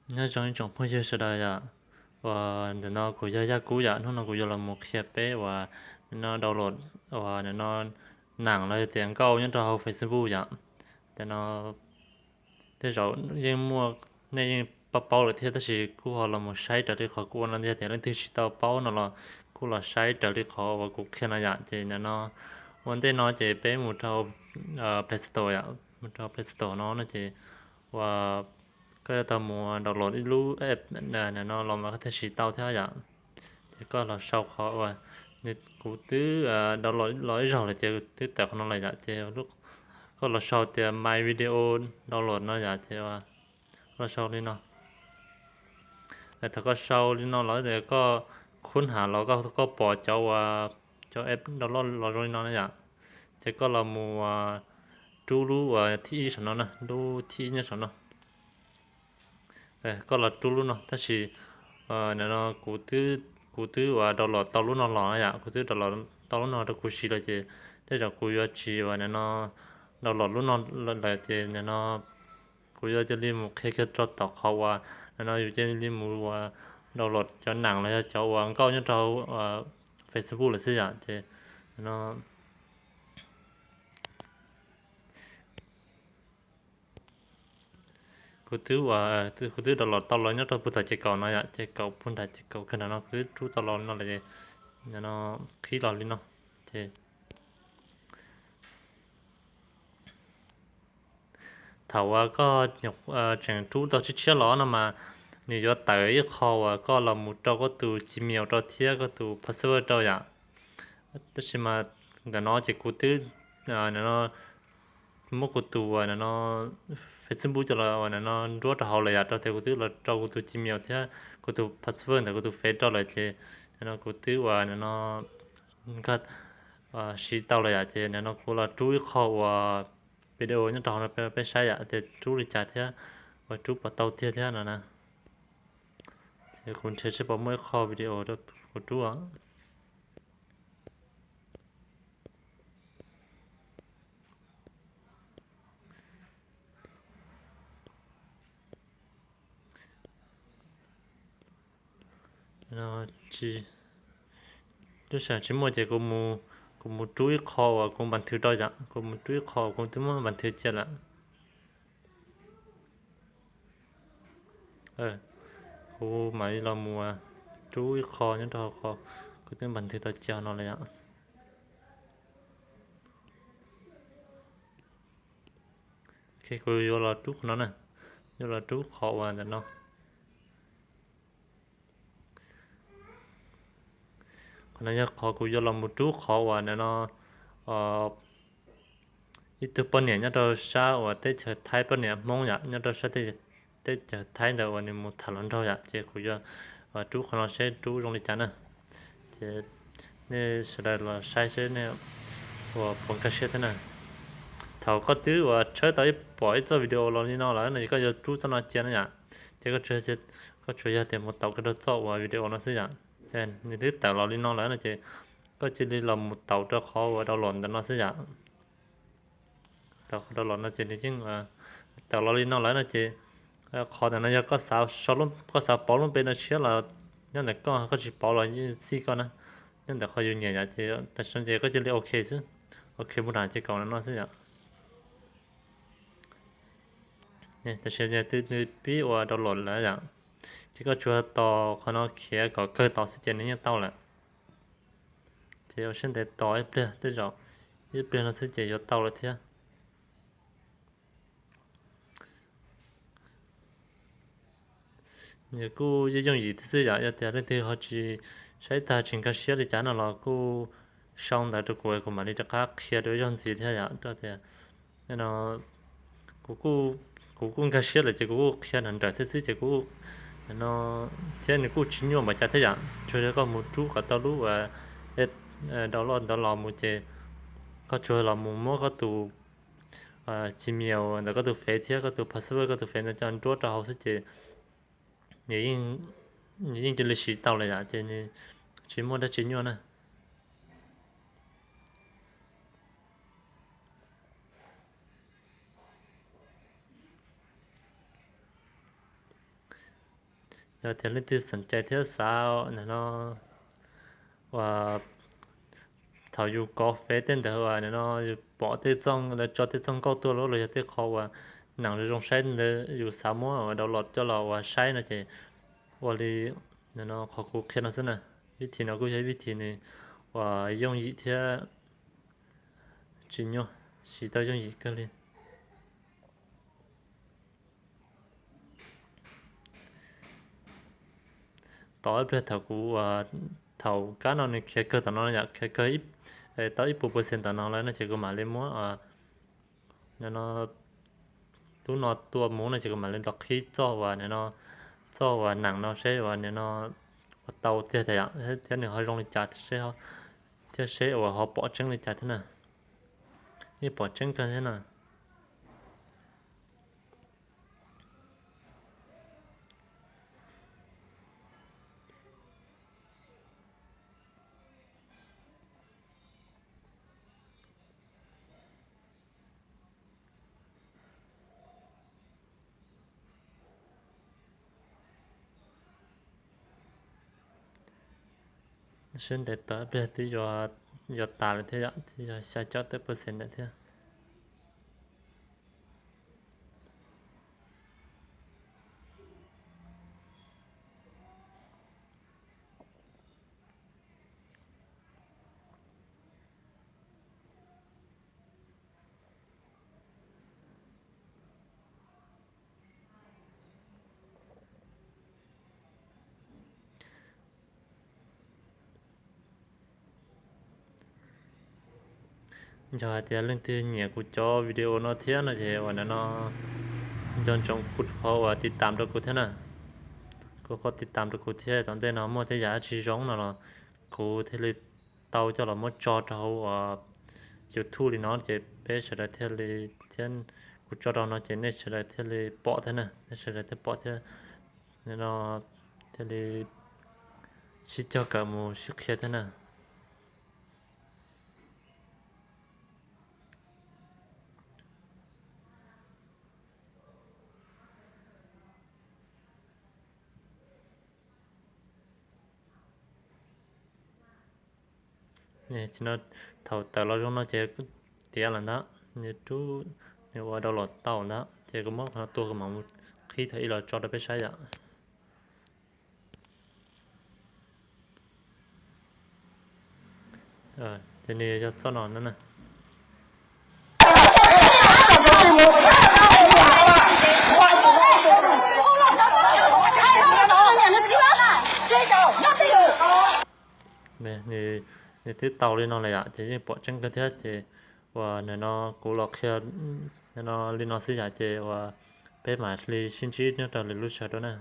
Nyob zoo ib tsoom phooj ywg sawv daws yom, uas ntawm no kuv yog Yaj Kub yom, hnub no kuv yuav los mus qhia peb uas nim no download uas nim no nam los yog tias nkauj nyob rau hauv Facebook yom. Nim no tej zaum yeej muaj, nej yeej paub paub lawm thiab, tab sis kuj ho los mus saib raws li qhov kuv ua no, yog tias leej twg tsis tau paub no los kuj los saib raws li qhov uas kuv qhia no yom. Ces nim no ua ntej no ces peb mus rau Play Store yom, mus rau Play Store no no ces uas koj yuav tau mus download ib lub app no los mas koj thiaj siv tau thiab yom. Ces koj los sau qhov uas kuv twb download los ib zaug lawm ces twb tawm qhov no lawm yom, ces koj los sau tias My Video Download no yom, ces koj los sau li no. Thaum koj sau li no los koj khub ham los koj pom cov uas cov app download los zoo li no na yom, ces koj los mus rub lub uas thib ib saum no na, lub thib ib nyob saum no. Koj los rub lub no, tab sis nim no kuv twb uas download tau lub no los na yom, kuv twb download tau lub no rau kuv siv lawm ces tej zaum kuv yuav tsis uas nim no download lub no lawm ces nim no kuv yuav cia li mus qhia kiag rau tom qhov uas nim no yus cia li mus uas download cov nam los yog cov uas nkauj nyob rau Facebook lawm xwb yom. Ces no kuv twb uas kuv twb download tau los nyob rau puag tom ces kaum no yom, ces kaum puag nram ces kaum kawg nram no kuv twb rub tau los li no lawm, no qhib los li no. Ces thaum uas koj tseem rub tau tshiab tshiab los no mas nws yuav tawm ib qho uas koj los mus rau koj tus Gmail rau thiab koj tus password rau yom. Tab sis mas ntawm no ces kuv twb muab kuv tus uas nim no Facebook coj los uas nim no nruab rau hauv lawm yom, rau tias kuv twb los rau kuv tus Gmail thiab kuv tus password ntawm kuv tus Face rau lawm ces nim no kuv twb uas nim no nkag siv tau lawm yom. Ces nim no kuv los rub ib qho uas video nyob rau hauv no peb saib yom, tias rub li cas thiab uas rub puas tau tiag thiab no na. Ces kuv nrhiav seb puas muaj ib qho video rau kuv rub. Lub sij hawm tsis muaj ces kuv mus rub ib qho uas kuv npas nthwv rau yom, kuv mus rub ib qho uas kuv twb muab npas nthwv cia lawm. Kuv mam li los mus rub ib qho nyob rau hauv qhov kuv twb npas nthwv tau cia no lawm yom. Ok, kuv yuav los rub qhov no na, yuav los rub qhov uas ntawm no. Qhov no yog qhov kuv yuav los mus rub qhov uas ntawm no ib tug poj niam nyob rau sab uas teb chaws Thaib, poj niam Hmoob yom, nyob rau sab teb chaws Thaib ntawd uas nws mus tham hluas nraug yom, ces kuv yuav rub qhov no seb rub zoo li cas na. Ces nej sawv daws los saib seb nej uas puas nkag siab thiab na. Thaum koj twb uas tshawb tau ib pom ib txoj video los li no lawm no ces koj yuav rub txoj no cia na yom. Ces koj tsuas yog tias mus taus kiag rau txoj uas video no xwb yom. Nws twb tawm los li no lawm no ces koj cia li los mus taus rau qhov uas download ntawm no xwb yom. Tau qhov download no ces nws yeej tawm los li no lawm no ces qhov ntawm no yog koj xav pauv lub npe no tshiab los nyob ntawm koj, koj tsis pauv los yeej xij koj na, nyob ntawm qhov yus nyiam yom. Ces tam sim no ces koj cia li ok xwb, ok mus nram ces kaum no xwb yom. Tam sim no twb pib uas download lawm yom, ces koj tsuas tos qhov no khiav kom kawg tod xwb ces nws yeej tau lawm. Ces ua siab ntev tos ib pliag, tej zaum ib pliag no xwb ces yuav tau lawm thiab. Nws kuj yooj yim thiab xwb yom, yog tias leej twg ho tsis saib tag tsis nkag siab li cas no los kuj sau ntawv rau kuv, kuv mam li rov qab qhia dua ib zaug ntxiv thiab yom. Rau tias no kuv kuj nkag siab lawm ces kuv kuj qhia nrawm nrawm thiab xwb ces kuv no thiab nws kuj tsis nyuaj npaum cas thiab yom. Tsuas yog koj mus rub kom tau lub uas download ntawd los mus ces koj tsuas los mus muab koj tus Gmail ntawm koj tus Face thiab koj tus password koj tus Face ntawd coj nruab rau hauv xwb ces nws yeej cia li siv tau lawm yom, ces tsis muaj dab tsi nyuaj na. Yog tias leej twg xom cai thiab xav nim no uas thaum yus kov fev tej ntawd uas nim no yus pom tej txoj, lawv tso tej txoj nkauj tuaj los los yog tej qhov uas neeg zoo zoo saib ntawd yus xav muab uas download coj los uas saib no ces ua li nim no qhov kuv qhia no xwb na. Vib thim no kuj yog ib vib thim nws uas yooj yim thiab tsis nyuaj, siv tau yooj yim kawg li. Tos ib pliag thaum kuv, thaum kab no nws khiav kawg tom no yom, khiav kawg tau ib puas percent tom no lawm no ces kuv mam li muab nim no lub no tua mus no ces kuv mam li los qhib txoj uas nim no, txoj uas neeg no seb uas nim no ua tau tiag tiag yom, thiab nws ho zoo li cas seb, thiab seb uas ho pom tseeb li cas thiab na. Yeej pom tseeb kawg thiab na. Sib ntev tos ib pliag twb yuav tas lawm thiab yom, twb yog xya caum tawm percent ntawm thiab. Yog hais tias leej twg nyiam kuv cov video no thiab no ces uas nim no nco ntsoov kuv qhov uas tiv tam rau kuv thiab na. Kuv qhov tiv tam rau kuv thiab, tom ntej no muaj tej yam tsis zoo no los kuv thiaj li tau coj los muab tso rau hauv uas YouTube li no ces peb sawv daws thiaj li, thiab kuv tso rau no ces nej sawv daws thiaj li pom thiab na, nej sawv daws thiaj pom thiab no, thiaj li sib cog kawm mus sib qhia thiab na. Thaum tawm los zoo no ces tiav lawm ntag, nws rub, nws ua download tau ntag ces kuv muab qhov no tua kuv mam mus qhib thaum ib los tso rau peb saib yom. Ces nws yog txoj no na. Nws twb tau li no lawm yom, ces yeej pom tseeb kawg thiab ces uas nim no kuv los qhia no li no xwb yom, ces uas peb mam li sib ntsib nyob rau lwm lub sij hawm dua na.